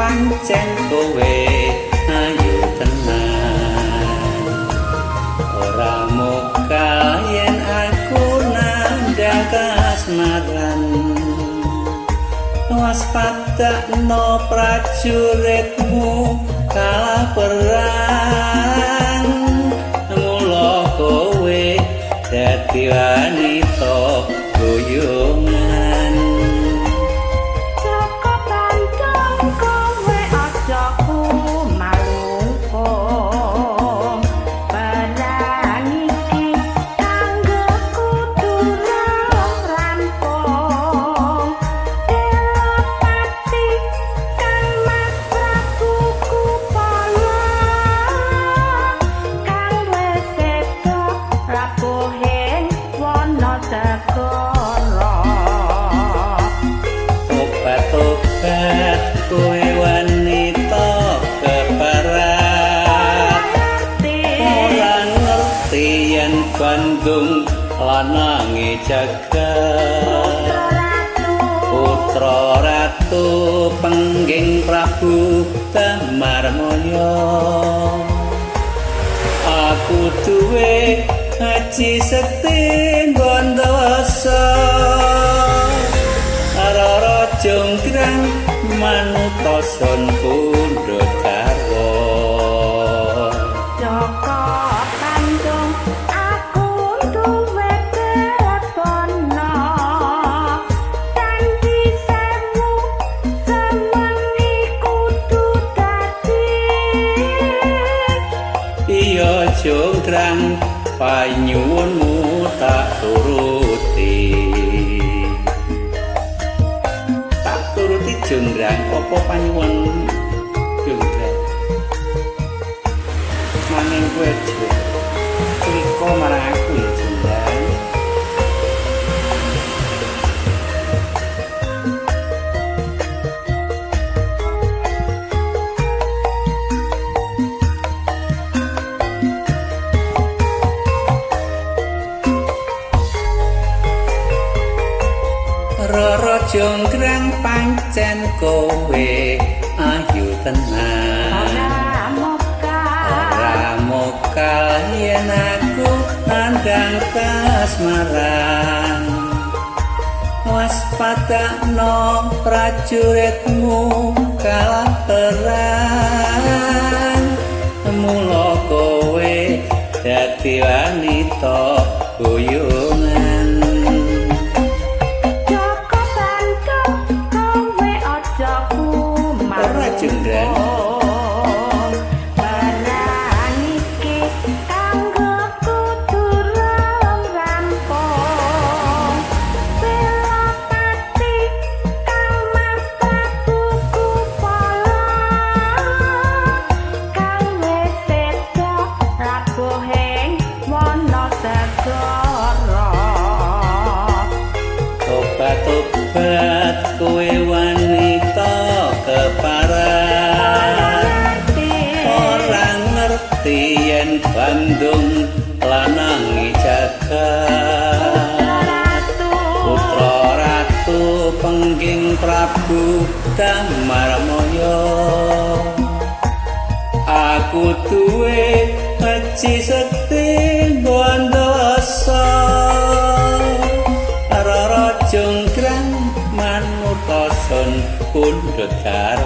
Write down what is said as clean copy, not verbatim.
pancen kowe ayu tenan. Ora mokal yen aku nandhang kasmaran. Waspadakno prajuritmu kalah perang. Mula kowe dadi wanita guyungan. Jaka Bandung kowe aja kumalungkung. Perang iki kanggo durung rampung. Delopati Kang Mas Prabu Kupala kang wis seda rawuhing wana segara. Tobat-tobat kowe wanita keparat. Ora ngerti yen Bandung lanange jagat. Putra Ratu Pengging Prabu Damar Maya. Aku duwe aji sekti Bondowoso. Rara Jonggrang manuta sun pundhut garwa. Jaka Bandung aku duwe kebono. Candhi Sewu sewengi kudu dadi. Iya Jonggrang panyuwunmu tak turuti. Tak turuti Jonggrang, apa panyuwun Jonggrang? Nanging kowe aja crika marang aku ya Jonggrang. Rara Jonggrang pancen kowe ayu tenan. Ora mokal. Ora mokal yen aku nandhang kasmaran. Waspadakno prajuritmu kalah perang. Mula kowe dadi wanita guyungan. Jaka Bandung kowe aja Ora Jonggrang. kumalungkung. Perang iki kanggo durung rampung. Selopati Kang Mas Prabu Kupala kang wis seda rawuhing wana segara. Tobat-tobat kowe wanita keparat. Ora ngerti yen Bandung lanange jagat. Putra Ratu Pengging Prabu Damar Maya. Aku duwe aji sekti Bondowoso. Rara Jonggrang manuta sun pundhut garwa.